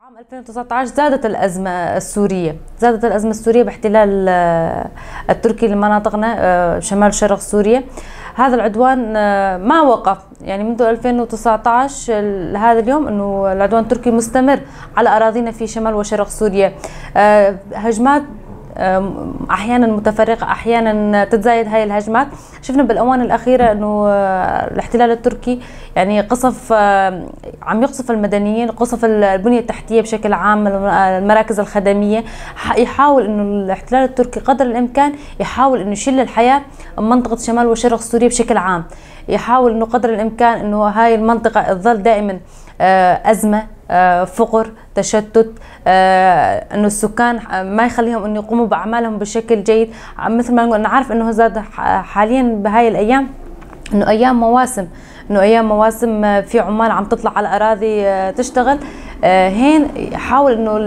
عام 2019 زادت الأزمة السورية، زادت الأزمة السورية باحتلال التركي لمناطقنا شمال شرق سوريا. هذا العدوان ما وقف، يعني منذ 2019 لهذا اليوم انه العدوان التركي مستمر على اراضينا في شمال وشرق سوريا. هجمات احيانا متفرقة، احيانا تتزايد هاي الهجمات. شفنا بالاوان الاخيرة انه الاحتلال التركي يعني قصف، عم يقصف المدنيين، قصف البنية التحتية بشكل عام، المراكز الخدميه. يحاول انه الاحتلال التركي قدر الامكان يحاول انه يشل الحياة من منطقة شمال وشرق سوريا بشكل عام، يحاول انه قدر الامكان انه هاي المنطقة تظل دائما ازمة، فقر، تشتت، انه السكان ما يخليهم انه يقوموا باعمالهم بشكل جيد. مثل ما نعرف انه زاد حاليا بهاي الايام انه ايام مواسم، انه ايام مواسم في عمال عم تطلع على الاراضي تشتغل. هين يحاول انه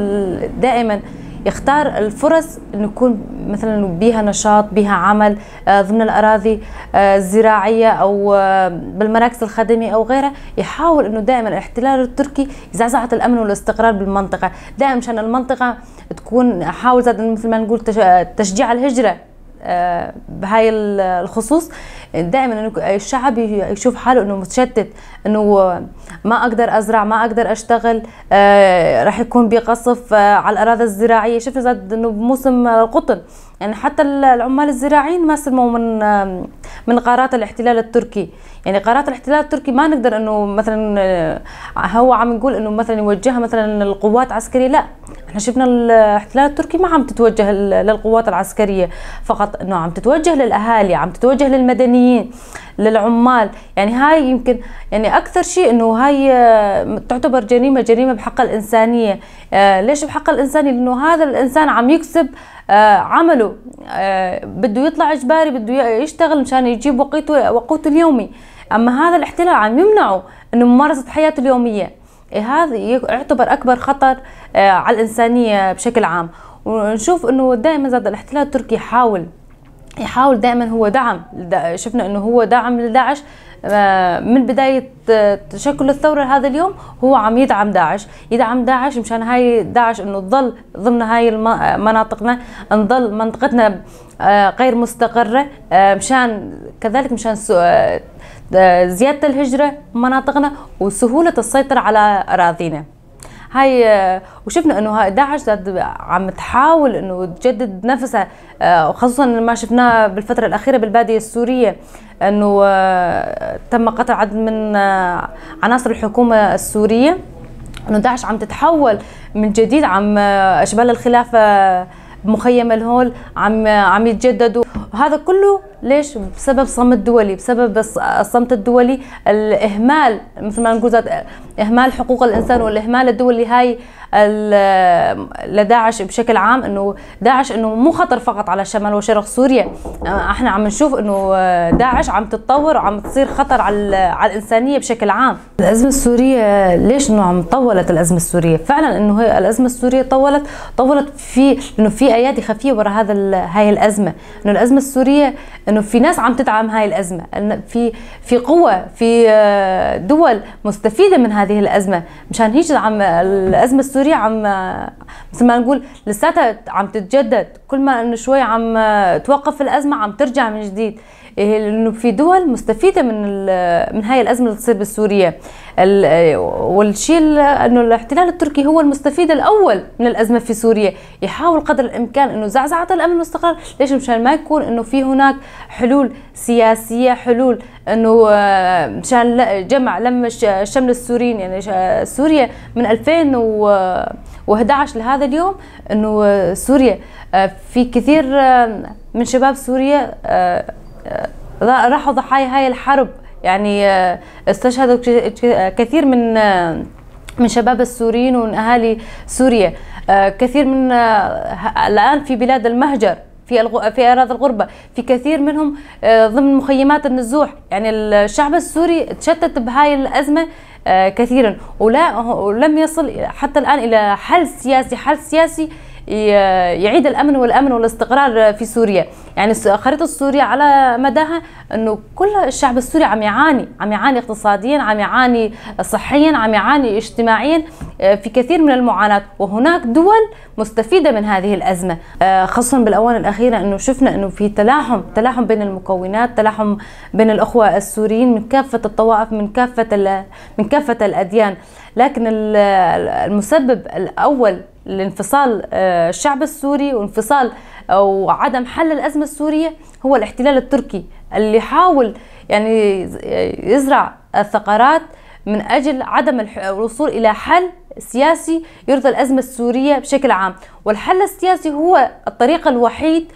دائما يختار الفرص انه يكون مثلا بيها نشاط، بيها عمل ضمن الاراضي الزراعية او بالمراكز الخدميه او غيرها. يحاول انه دائما الاحتلال التركي زعزعة الامن والاستقرار بالمنطقة، دائما مشان المنطقة تكون، حاول زاد مثل ما نقول تشجيع الهجرة بهاي الخصوص. دائما انه الشعب يشوف حاله انه متشتت، انه ما اقدر ازرع، ما اقدر اشتغل، راح يكون بقصف على الاراضي الزراعية. شفنا زاد انه بموسم القطن يعني حتى العمال الزراعيين ما سلموا من قرارات الاحتلال التركي. يعني قرارات الاحتلال التركي ما نقدر انه مثلا هو عم يقول انه مثلا يوجهها مثلا للقوات العسكرية، لا، احنا شفنا الاحتلال التركي ما عم تتوجه للقوات العسكرية فقط، انه عم تتوجه للاهالي، عم تتوجه للمدنيين، للعمال. يعني هاي يمكن يعني اكثر شيء انه هاي تعتبر جريمة، جريمة بحق الانسانية. ليش بحق الانسانية؟ لانه هذا الانسان عم يكسب عمله، بده يطلع اجباري، بده يشتغل مشان يجيب وقوته اليومي. اما هذا الاحتلال عم يمنعه انه ممارسة حياته اليومية. هذا يعتبر اكبر خطر على الانسانية بشكل عام. ونشوف انه دائما زاد الاحتلال التركي يحاول دائما هو دعم، شفنا انه هو دعم لداعش من بداية تشكل الثورة هذا اليوم، هو عم يدعم داعش، يدعم داعش مشان هاي داعش انه تظل ضمن هاي مناطقنا، نظل منطقتنا غير مستقرة، مشان كذلك مشان زيادة الهجرة مناطقنا وسهولة السيطرة على أراضينا هاي. وشفنا انه داعش عم تحاول انه تجدد نفسها، وخصوصا ما شفناه بالفترة الاخيرة بالباديه السورية انه تم قتل عدد من عناصر الحكومة السورية، انه داعش عم تتحول من جديد، عم اشبال الخلافة بمخيم الهول عم يتجددوا. هذا كله ليش؟ بسبب صمت دولي، بسبب الصمت الدولي، الاهمال مثل ما نقول اهمال حقوق الانسان والاهمال الدولي هاي لداعش بشكل عام. انه داعش انه مو خطر فقط على شمال وشرق سوريا، احنا عم نشوف انه داعش عم تتطور وعم تصير خطر على الانسانية بشكل عام. الازمة السورية ليش انه عم طولت الازمة السورية؟ فعلا انه هي الازمة السورية طولت في انه في ايادي خفيه وراء هاي الازمة، انه الازمة السورية انه في ناس عم تدعم هاي الازمة، انه في قوة، في دول مستفيدة من هذه الازمة، مشان هيك عم الازمة السورية عم مثل ما نقول لساتها عم تتجدد، كل ما انه شوي عم توقف الازمة عم ترجع من جديد، لانه في دول مستفيدة من هاي الازمة اللي تصير بالسوريه. والشيء انه الاحتلال التركي هو المستفيد الاول من الازمة في سوريا، يحاول قدر الامكان انه زعزعة الامن والاستقرار. ليش؟ مشان ما يكون انه في هناك حلول سياسية، حلول انه مشان جمع لم شمل السوريين. يعني سوريا من 2011 لهذا اليوم انه سوريا في كثير من شباب سوريا راحوا ضحايا هاي الحرب، يعني استشهدوا كثير من شباب السوريين ومن اهالي سوريا، كثير من الان في بلاد المهجر، في اراضي الغربة، في كثير منهم ضمن مخيمات النزوح. يعني الشعب السوري تشتت بهاي الازمة كثيرا، ولم يصل حتى الان الى حل سياسي، حل سياسي يعيد الامن والاستقرار في سوريا. يعني خريطة سوريا على مداها أنه كل الشعب السوري عم يعاني، عم يعاني اقتصاديا، عم يعاني صحيا، عم يعاني اجتماعيا، في كثير من المعاناة، وهناك دول مستفيدة من هذه الأزمة. خصوصا بالأوان الأخيرة أنه شفنا أنه في تلاحم بين المكونات، تلاحم بين الأخوة السوريين من كافة الطوائف، من كافة الأديان. لكن المسبب الأول لانفصال الشعب السوري وانفصال وعدم حل الأزمة السورية هو الاحتلال التركي اللي حاول يعني يزرع الثغرات من أجل عدم الوصول إلى حل سياسي يرضي الأزمة السورية بشكل عام. والحل السياسي هو الطريق الوحيد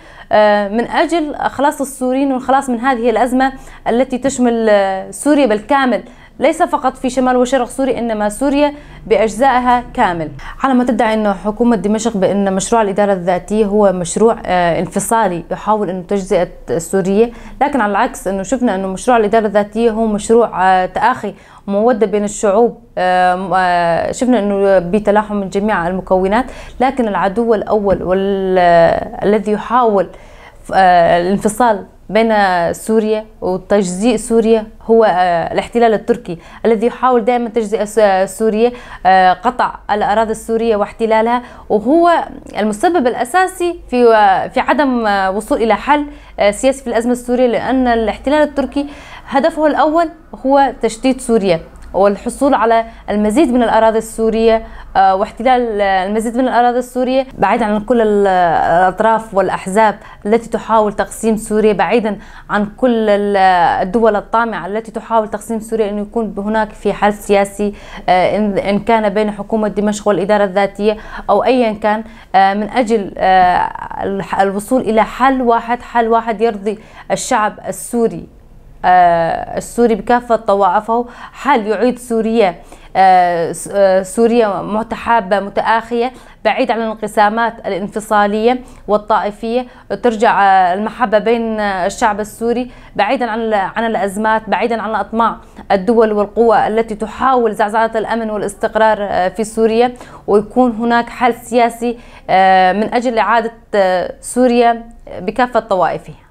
من أجل خلاص السوريين والخلاص من هذه الأزمة التي تشمل سوريا بالكامل، ليس فقط في شمال وشرق سوريا، إنما سوريا بأجزائها كامل. على ما تدعي أن حكومة دمشق بأن مشروع الإدارة الذاتية هو مشروع انفصالي يحاول أنه تجزئة سوريا، لكن على العكس أنه شفنا أنه مشروع الإدارة الذاتية هو مشروع تآخي ومودة بين الشعوب. شفنا أنه بتلاحم من جميع المكونات، لكن العدو الأول والذي يحاول الانفصال بين سوريا وتجزيء سوريا هو الاحتلال التركي الذي يحاول دائما تجزئة سوريا، قطع الأراضي السورية واحتلالها، وهو المسبب الأساسي في عدم وصول إلى حل سياسي في الأزمة السورية، لأن الاحتلال التركي هدفه الأول هو تشتيت سوريا والحصول على المزيد من الأراضي السورية واحتلال المزيد من الأراضي السورية، بعيدا عن كل الأطراف والأحزاب التي تحاول تقسيم سوريا، بعيدا عن كل الدول الطامعة التي تحاول تقسيم سوريا، أنه يكون هناك في حل سياسي إن كان بين حكومة دمشق والإدارة الذاتية أو أيا كان، من أجل الوصول إلى حل واحد، حل واحد يرضي الشعب السوري بكافة طوائفه، حل يعيد سوريا سوريا متحابة متآخية، بعيد عن الانقسامات الانفصالية والطائفية، ترجع المحبة بين الشعب السوري، بعيدا عن الأزمات، بعيدا عن أطماع الدول والقوى التي تحاول زعزعة الأمن والاستقرار في سوريا، ويكون هناك حل سياسي من أجل إعادة سوريا بكافة طوائفها.